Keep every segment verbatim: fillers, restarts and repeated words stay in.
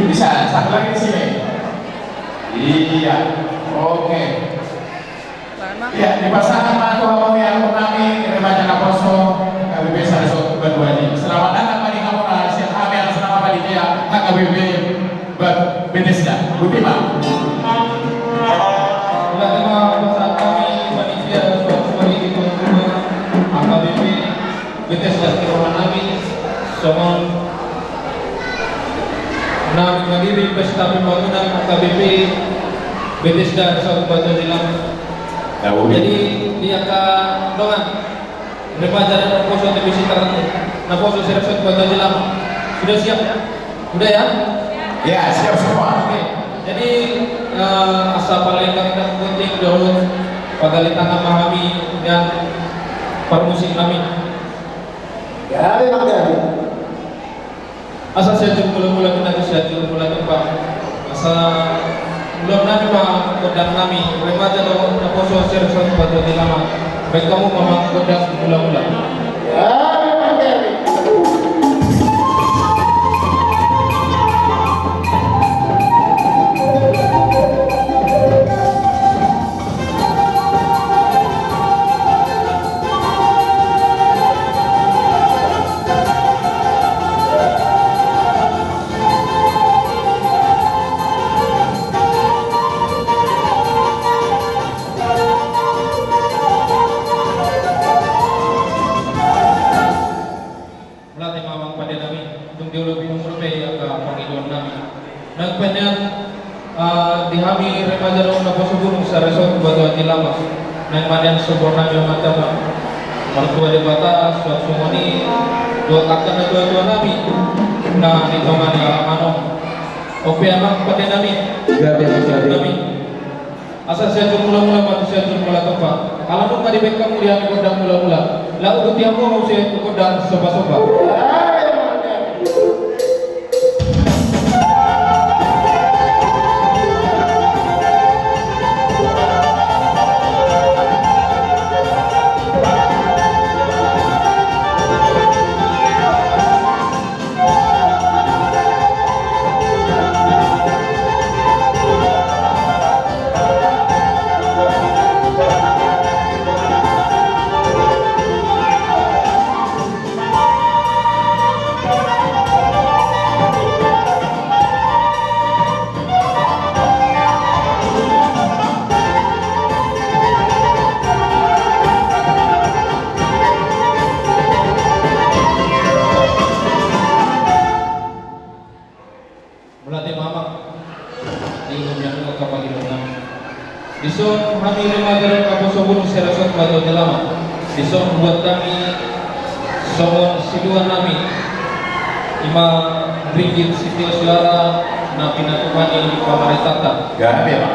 Bisa, satu lagi di sini. Iya, oke. Iya, dipasahat ma tu hamu, ya, hamu nami, remaja naposo H K B P Saresot Batu Aji. Selamat datang ma di hamu na sian hami, atas nama panitia H K B P Bat-, Bethesda. Boti ma. Selamat datang ma pasahat hami panitia Saresot Batu Aji di tuan rumah H K B P Bethesda, di roha nami songon na mandiri pesta pembangunan H K B P Bethesda Saresot Batu Aji Lama. Ya, boleh. Jadi, di angka dongan, remaja naposo T B C Taratu, naposo Saresot Batu Aji Lama. Sudah siap, ya? Sudah, ya? Ya, siap semua. Oke. Jadi, eh, asa paling gak penting dahulu, pagali tangan ma hami dan parmusik nami. Ya, memang jadi. Asa sianjur mula-mula, asa sianjur mula tupa. Asa ulaon nami ma gondang nami, remaja dohot naposo Saresot Batu Aji Lama. Baen hamu ma gondang mula-mula. Mauliate ma amang pande nami, tung diolo binumur pe angka pangidoan nami. Nang panian, ah, di hami remaja dohot naposo bulung Saresot Batu Aji Lama. Nang panian sombor nami ma tama. Martua Debata, suang songon i dohot angka natua-tua nami na di tonga ni alaman on. Ope amang pande nami. Gabe, gabe. Nami. Asa sianjur mula-mula ma tu sianjur mula tupa. Ala nunga dibaen hamu di hami gondang mula-mula, laho boti hamu ma muse tu gondang somba-somba. Mauliate ma amang. Di hami angka pangidoan nami. Dison hami remaja dohot naposo bulung Saresot Batu Aji Lama. Dison hubuat hami songon silua nami. Ima ringgit sitio soara na pinatupa ni pamarentanta. Gabe ma.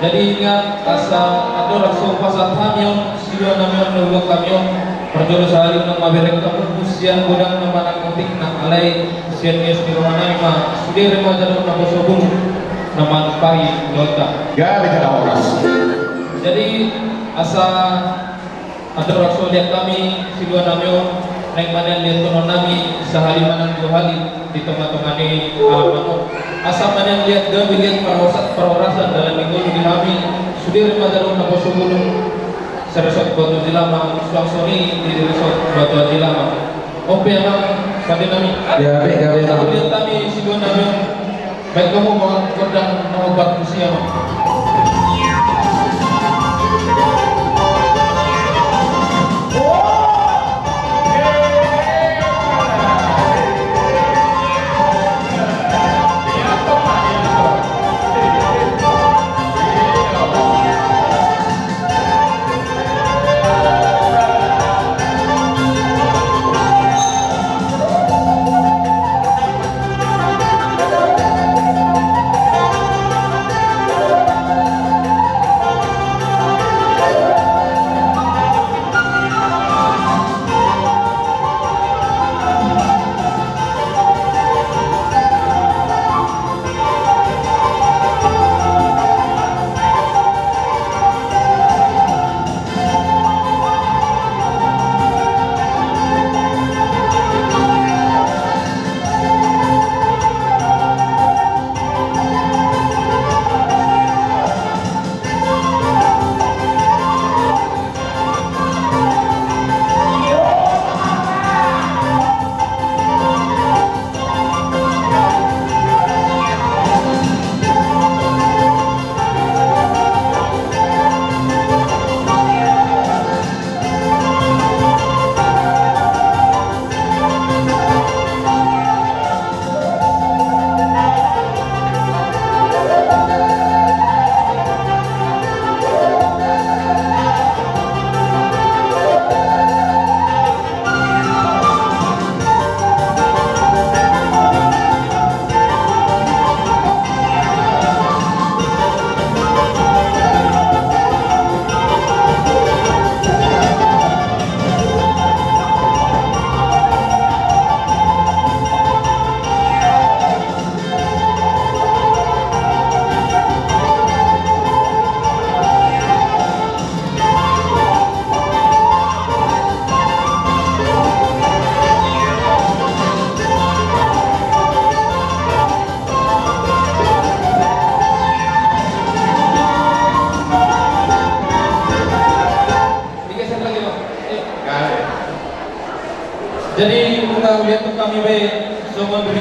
Jadi ingat, asa andorang so hupasahat hami on, silua nami on, na hubuat hami on, parjolo sahali unang ma bereng hamu sian godang na manang otik na, alai sian ias ni roha nami ma sude remaja dohot naposo bulung na manumpahi ulaonta. Gabe jala horas. Jadi asa andorang so liat hami silua nami on, naeng ma nian liathononnami sahali manang dua hali di tonga-tonga ni alaman on. Asa ma nian liat gabe liat parhorasan, parhorasan dalan ni ngolu di hami sude remaja dohot naposo bulung Saresot Batu Aji Lama, suang songon i di Saresot Batu Aji Lama. Ope amang pande nami. Gabe, gabe, amang. Liat hami silua nami on. Baen hamu ma gondang na hombar tusi, amang.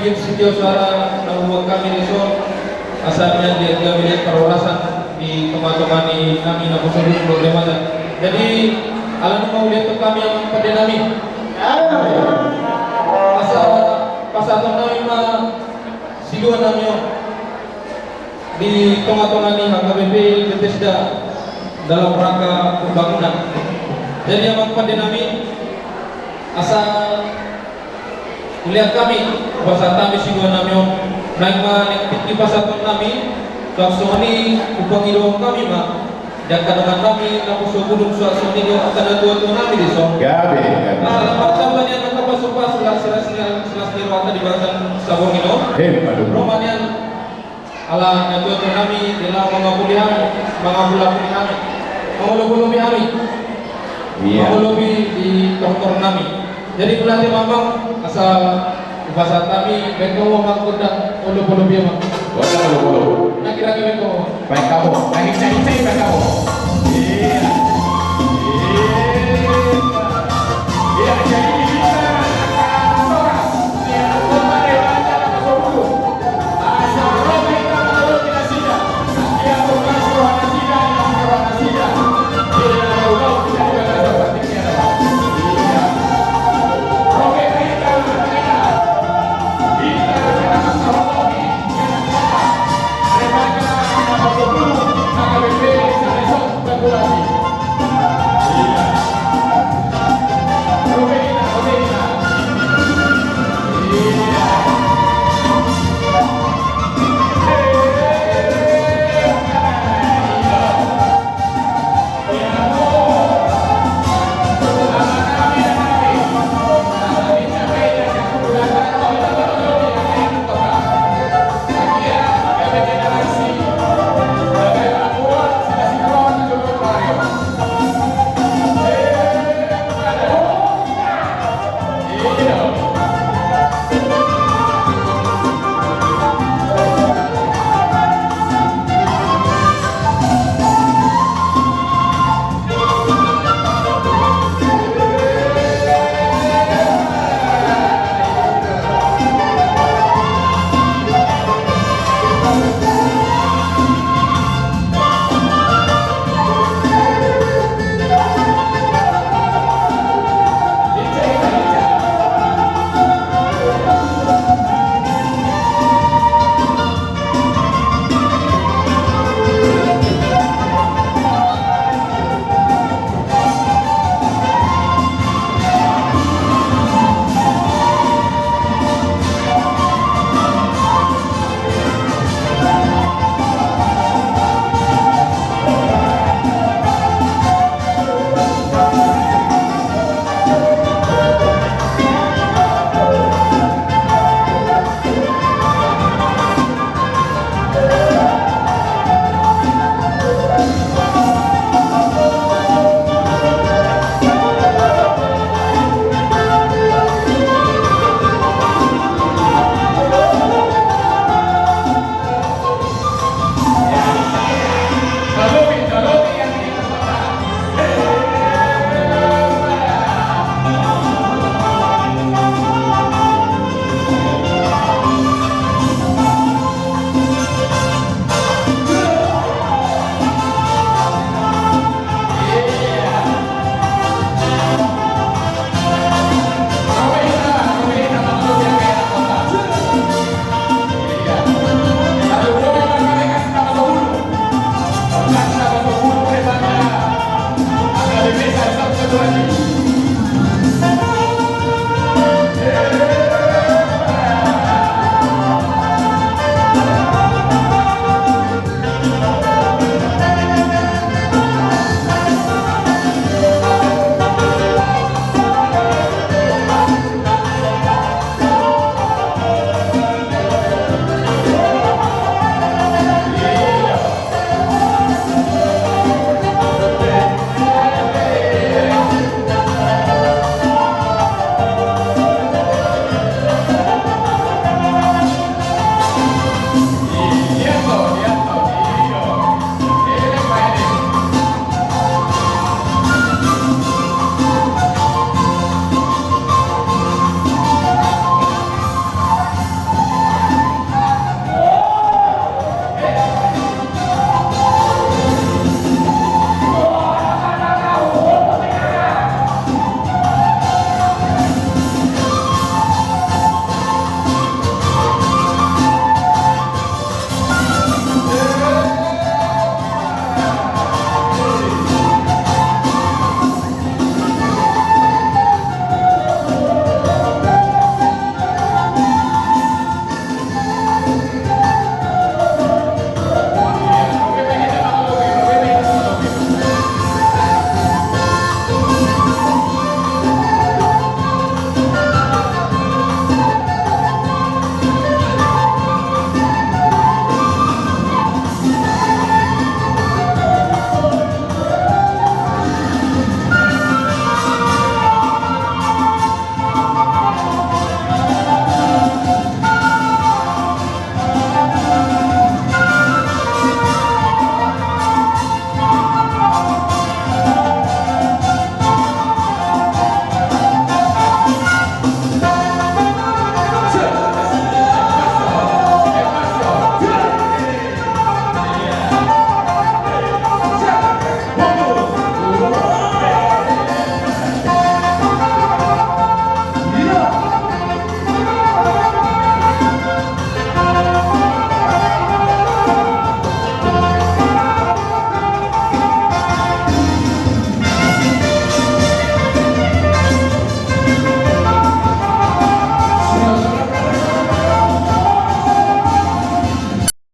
Sitio soara na hubuat hami dison, asa nian liat gabe liat parhorasan di tongatonga ni hami naposo Gunung Debata. Jadi, ala nunga huliathon hami amang pande nami, asa pasahaton nami ma silua nami on di tongatonga ni H K B P Bethesda dalam rangka pembangunan. Jadi, amang pande nami, asa huliat hami, hupasahat hami silua nami on, naeng ma naeng tingki pasahaton nami, suang songon i hupangidohon hami ma di angka dongan nami naposo Gunung, suang songon i do angka natuatua nami dison. Gabe, gabe. Ala parsamba nian angka pasupasu, las ni rohanta di bagasan saborngin on. Ro ma nian ala natuatua nami, di laho mangapuli hami, mangapuli hami, mangolopolopi hami, mangolopi di tortor nami. Jadi, mauliate ma amang, asa hupasahat hami, baen hamu amang gondang olopolopi, amang. Gondang olopolopi. Nangkin ragam itu. Baen hamu, nangkin cai-cai baen hamu. Iya. Iya. Iya, jadi kita akan